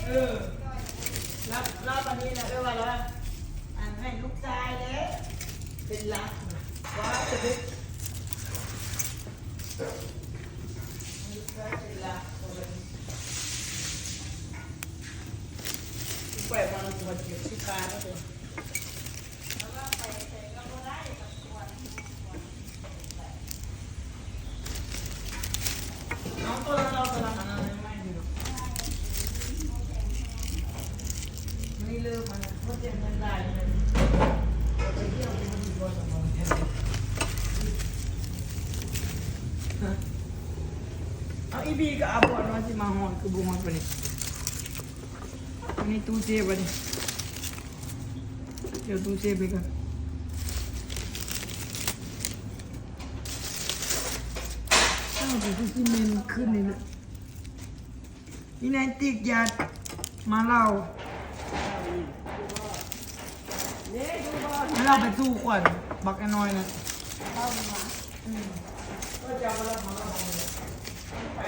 ເອີ ລາວ ລາວບາດນີ້ນະ ເອີ ວ່າລາວ ອັນ ໃຫ້ລູກຊາຍເດ້ເປັນຫຼັກນະ ວ່າຈະເປັນ ໃຫ້ລູກຊາຍເປັນຫຼັກ ເພາະວ່າ ໄປວາງ ເອົາໂຕລະ ເອົາໂຕລະ ອັນນັ້ນໃໝ່ຢູ່ດອກ ນີ້ເລີຍ ມັນບໍ່ເຈັບເງິນຫຼາຍເລີຍ ໄປທ່ຽວ ເອົາ ອີບີກໍເອົາ ບໍ່ວ່າຊິມາຮອດ ຄືບໍ່ຮອດປານນີ້ ອັນນີ້ຕູ້ເຊຟ ອັນນີ້ ດຽວຕູ້ເຊຟໄປກ່ອນ ອ້າວ ກໍຄືຊິເໝັນຂຶ້ນນີ້ແຫຼະ ອີນາຍຕິກ ຢ່າມາເລົ່າ ໃຫ້ລາວໄປສູ່ຂວັນບັກນ້ອຍໆ ນະ ອືມ ເຈົ້າມາເລົ່າ ເຮົາມາເລົ່າ ໄປ.